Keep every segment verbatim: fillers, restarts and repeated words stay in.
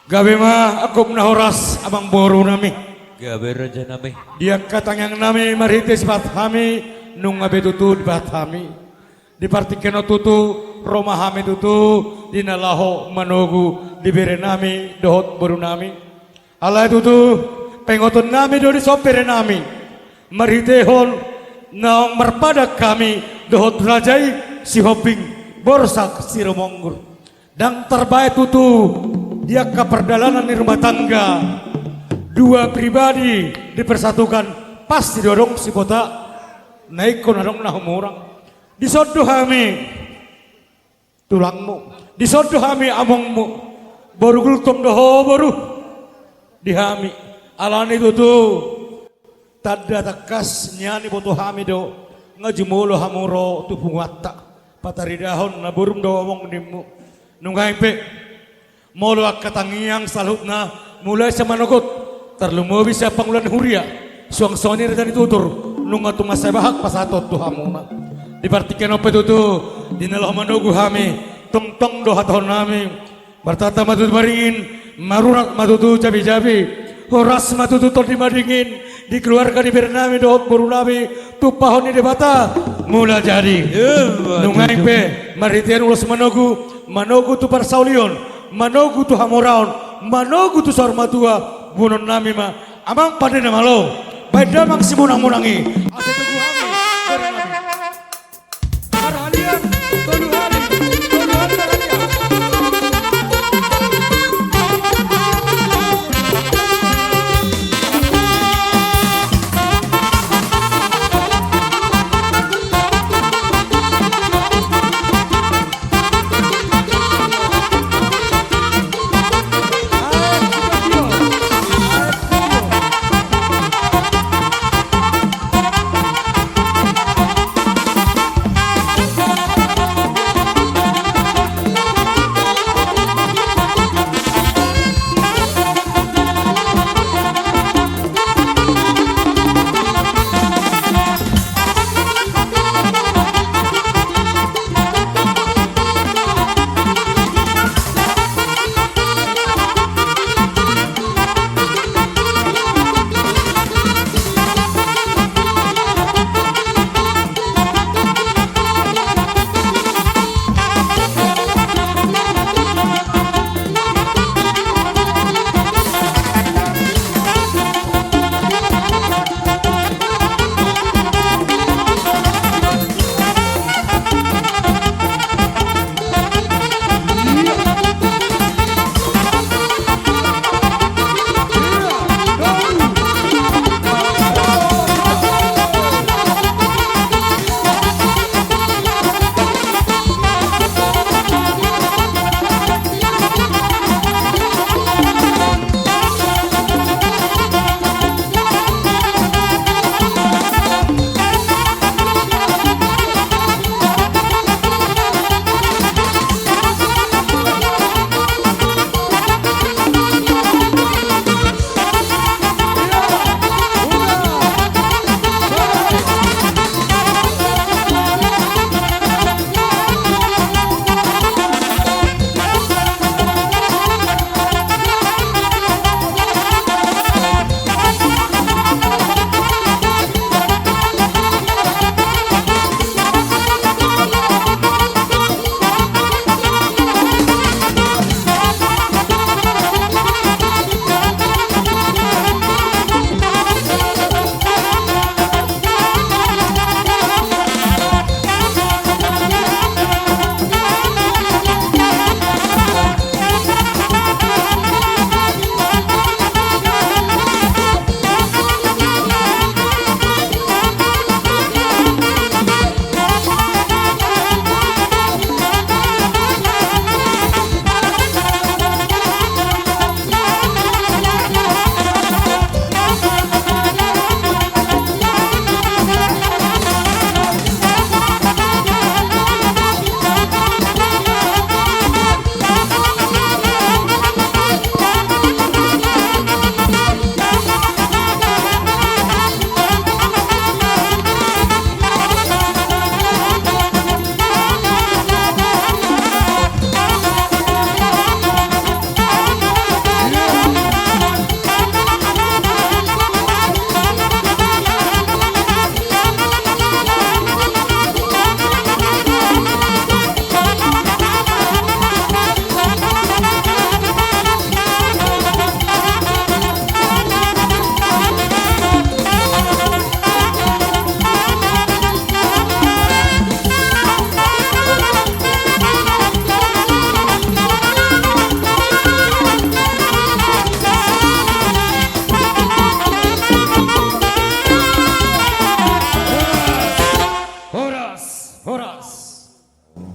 Gabe ma angkup na horas amangboru nami. Gabe raja nami. Di angka tangiang nami marhite sipasahat hami, nunga be tutu dipasahat hami. Di partingkian on tutu, ro ma hami tutu, di na laho manogu di bere nami, dohot boru nami. Alai tutu, pengoton nami do dison bere nami. Marhitehon naung marpadan hami, dohot raja i Sihombing, Borsak Sirumonggur. Ndang tarbaen tutu, di angka pardalanan ni rumah tangga, dua pribadi dipersatukan, pasti do adong sipota, na ingkon adong na humurang. Dison do hami tulangmu, dison do hami amongmu, boru Gultom do ho boru di hami, alani tutu, tanda tangkas nian diboto hami do, nga jumolo hamu ro tu punguanta, pataridahon na borum do among nimmu. Nunga i pe, molo angka tangiang saluhutna, mulai sian manogot, tarlumobi sian pangula ni huria, suang songon i raja ni tutur, nunga tung mansai bahat pasahaton tu hamuna. Di partingkian on pe tutu, di na laho manogu hami, tongtong do hatahon nami, martata ma tutu maringin, marurat ma tutu jabijabi, horas ma tutu tondi madingin, di keluarga ni bere nami dohot boru nami, tumpahon ni Debata, mula jadi. Ima tutu. Nunga i pe, marhitean ulos manogu, manogu tu parsaulion, manogu tu hamoraon, manogu tu saur matua, boanon nami ma, amang pande na malo, baen damang simunangmunang i, asa togu hami, bere nami. Parhalian, tolu hali, tolu hali parhalian.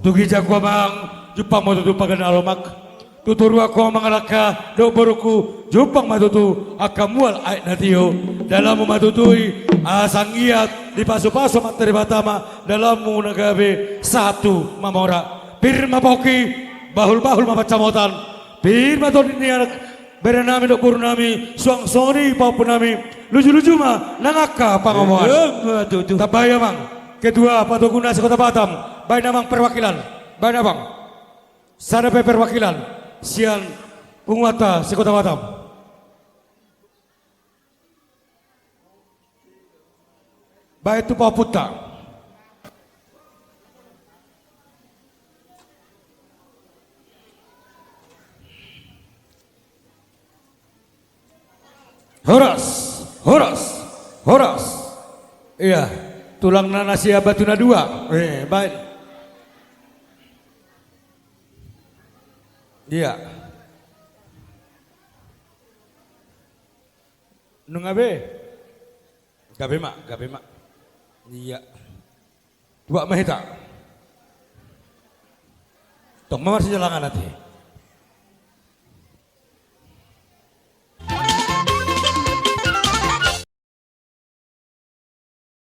Tu ginjangku amang, jumpang ma tutu panggabean na lomak. Tu toruanku amang mangalangka dohot borungku, jumpang ma tutu angka mual aek na tio. Dalanmu ma tutu i, asa anggiat dipasupasu Amanta Debata ma dalanmu na gabe sahat tu mamora. Pir ma pongki, bahulbahul ma pansamotan. Pir ma tondi ni anak bere nami dohot boru nami, suang songon i pahompu nami, lujuluju ma nang angka pangomoan. Emma tutu. Tambai amang, ketua patoguna se-Kota Batam, baen amang perwakilan, baen amang. Sada pe perwakilan sian punguanta se-Kota Batam. Baen tu pahompunta. Horas, horas, horas. Ia, tulangna na sian Batu na dua. Eh, baen. Ia. Nunga be? Gabe ma, gabe ma. Ia. Tuak ma hita. Tong ma marsijalangan ate.